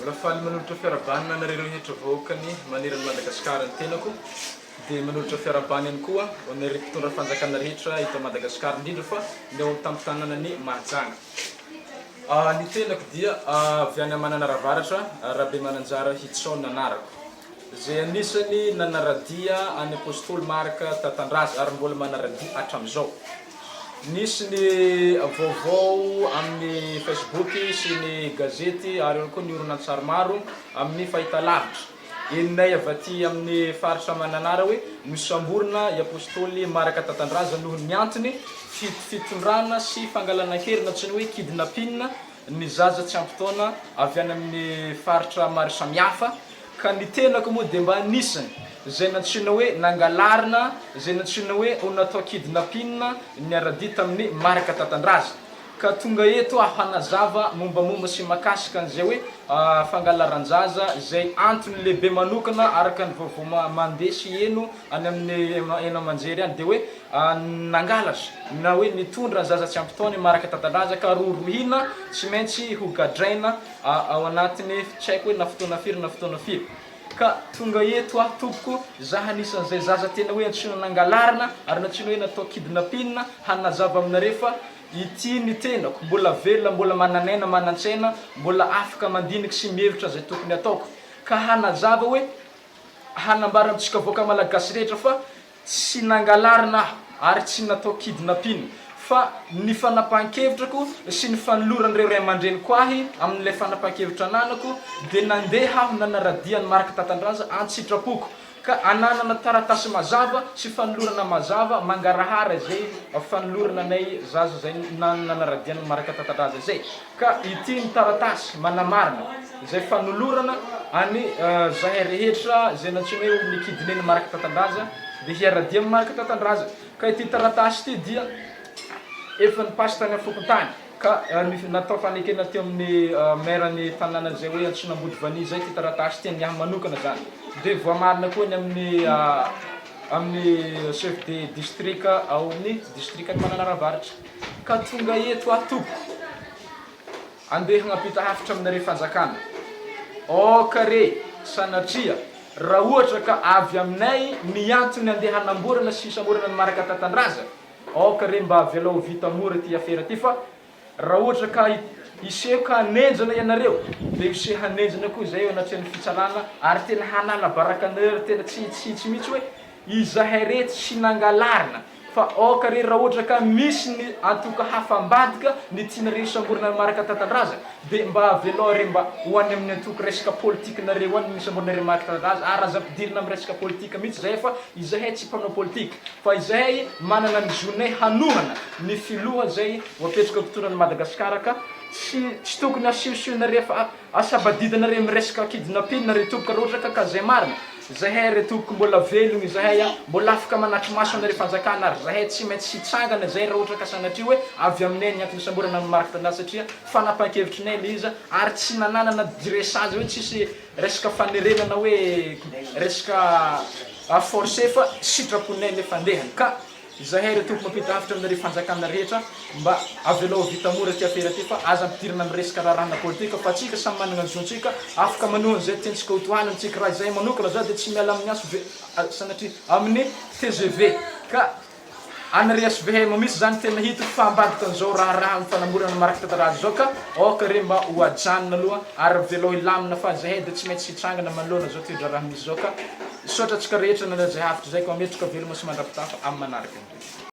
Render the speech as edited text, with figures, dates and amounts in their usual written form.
Mbola faly manolotra fiarahabana anareo rehetra vahoakany maneran'i Madagasikara ny tenako dia manolotra fiarahabana ihany koa ho anareo mpitondra fanjakana rehetra eto Madagasikara indrindra fa ny ao amin'ny tampon-tanànan'i Mahajanga. Ny tenako dia avy any Mananara Avaratra, Rabemananjara Hitson anarako. Izay anisany nanaradia an'i Apostoly Marc Tatandraza ary mbola manaradia hatramin'izao. Nisy ny vaovao amin'ny Facebook sy ny gazety ary ihany koa ny horonantsary maro amin'ny fahitalavitra. Henonay avy aty amin'ny faritra Mananara hoe nosamborina i Apostoly Marc Tatandraza noho ny antony fitondrana sy fangalana an-keriny antsoina hoe kidnapping ny zaza tsy ampy taona avy any amin'ny faritra maro samihafa. Ka ny tenako moa dia mba anisany izay nantsoina hoe nangalarina, izay nantsoina hoe ho natao kidnapping niara-dia tamin'i Marc Tatandraza. Ka tonga eto aho hanazava mombamomba sy mahakasika an'izay hoe fangalaran-jaza izay antony lehibe manokana araka ny vaovao mandeha sy heno any amin'ny haino aman-jery any dia hoe nangalatra na hoe nitondra ny zaza tsy ampy taona i Marc Tatandraza ka rohirohiana tsy maintsy ho gadraina ao anatin'ny tsy haiko hoe na fotoana firy na fotoana firy ka tonga eto aho tompoko za anisan'izay zaza tena hoe antsoina nangalarina ary nantsoina hoe natao kidnapping hanazava aminareo fa ity ny tenako mbola velona mbola manan'aina manan-tsaina mbola afaka mandinika sy mihevitra izay tokony ataoko ka hanazava hoe hanambara amintsika vahoaka malagasy rehetra fa Tsy nangalarina aho ary tsy natao kidnapping fa ny fanapahan-kevitrako sy ny fanoloran'ireo ray aman-dreniko ahy amin'ilay fanapahan-kevitra ananako dia nandeha aho nanara-dia an'i Marc Tatandraza an-tsitrapoko ka ananana taratasy mazava sy fanolorana mazava mangarahara izay fanolorana anay zaza izay nanara-dia an'i Marc Tatandraza izay. Ka ity ny taratasy manamarina izay fanolorana any zahay rehetra izay nantsoina hoe olon'ny kidney Marc Tatandraza dia hiara-dia amin'i Marc Tatandraza. Ka ity taratasy ity dia efa ni-passe tany amin'ny fokontany ka natao fanekena teo amin'ny maire ny tanàna izay hoe antsoina Ambodivania izay ity taratasy ity, ny ahy manokana izany. Dia voamarina koa ny amin'ny amin'ny chef de district ao amin'ny distrikan'i Mananara Avaratra. Ka tonga eto aho tompoko andeha hagnampita hafatra aminareo fanjakana. Aoka re sanatria raha ohatra ka avy aminay ny antony andeha hanamborana sy hisamborana an'i Marc Tatandraza, aoka re mba avelao ho vita mora ity afera ity fa raha ohatra ka hiseho ka hanenjana ianareo dia hiseho hanenjana koa izay eo anatrehan'ny fitsarana ary tena hanala baraka anareo ary tena tsy hitsitsy mihitsy hoe izahay re tsy nangalarina Fa aoka re raha ohatra ka misy ny antoko hafa ambadika ny tianareo hisamborana an'i Marc Tatandraza de mba avelao re mba ho any amin'ny antoko resaka politikinareo any ny hisamboranareo Marc Tatandraza ary aza ampidirina amin'ny resaka politika mihitsy zahay fa izahay tsy mpanao politika fa izahay manana ny zonay hanohana ny filoha zay ho apetraka mpitondra an'i Madagasikara ka tsy tsy tokony asiosianareo fa Asabadidana re miresaka kidnapping re tompoko raha ohatra ka ka zay marina zahay re tompoko mbola velogno izahay a mbola afaka manatri-maso anareo fanjakana ary zahay tsy maintsy hitsangana zay raha ohatra ka sanatria hoe avy aminay ny antony isamborana an'i Marc Tandà satria fanapahan-kevitrinay le izy ary tsy nananana dressage hoe tsisy resaka fanerena na hoe resaka à forcer fa sitraponay le fandehany ka Izahay ry Tompo mampita hafatra aminareo fanjakana rehetra mba avelao ho vita mora ity afera ity fa aza ampidirina amin'ny resaka raharahana politika fa tsika samy manana ny zontsika afaka manohana izay tiantsika ho tohanana tsika raha izahay manokana zao dia tsy miala amin'ny HV sanatria amin'ny tgv ka any ry HVM mihitsy zany tena hitako fa ambadika an'izao raharaha amin'ny fanamborana Marc Tataraza izao ka aoka re mba ho ajanona aloha ary avelao hilamina fa zahay dia tsy maintsy hitsangana manoloana izao toe-draharaha misy izao ka Misaotra antsika rehetra nandray izay hafatra izay ka mametraka veloma sy mandra-pitafa amin'ny manaraka indray.